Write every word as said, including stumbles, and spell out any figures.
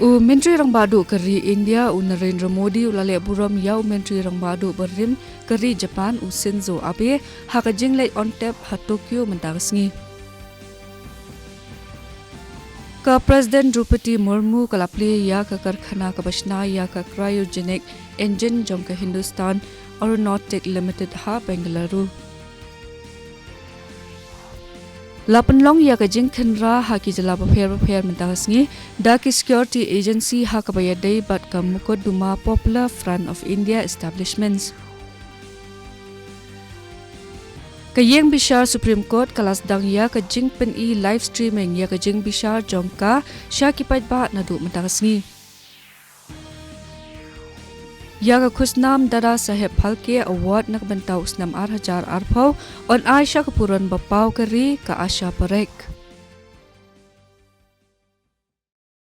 U Myntri Rangbah Duh ka ri India u Narendra Modi u la leh burom ïa u Myntri Rangbah Duh barim ka ri Japan u Shinzo Abe ha ka jingleit on tep ha Tokyo mynta ka sngi. Ka President Droupadi Murmu ka la plie ïa ka karkhana kaba shna ïa ka cryogenic engine jong ka Hindustan Aeronautic Limited ha Bengaluru. La pynlong ïa ka jingkhynra ha ki jylla bapher bapher mynta ka sngi da ki security agency ha kaba ïadei bad ka mukotduma Popular Front of India establishments. Ka ïing bishar Supreme Court ka la sdang ïa ka jingpyni live streaming ïa ka jingbishar jong ka sha ki paidbah naduh mynta ka sngi. Ïa ka khusnam Dada Saheb Phalke Award na ka bynta u snem ar hajar arphew yn ai sha ka burom ba paw ka ri ka Asha Parekh.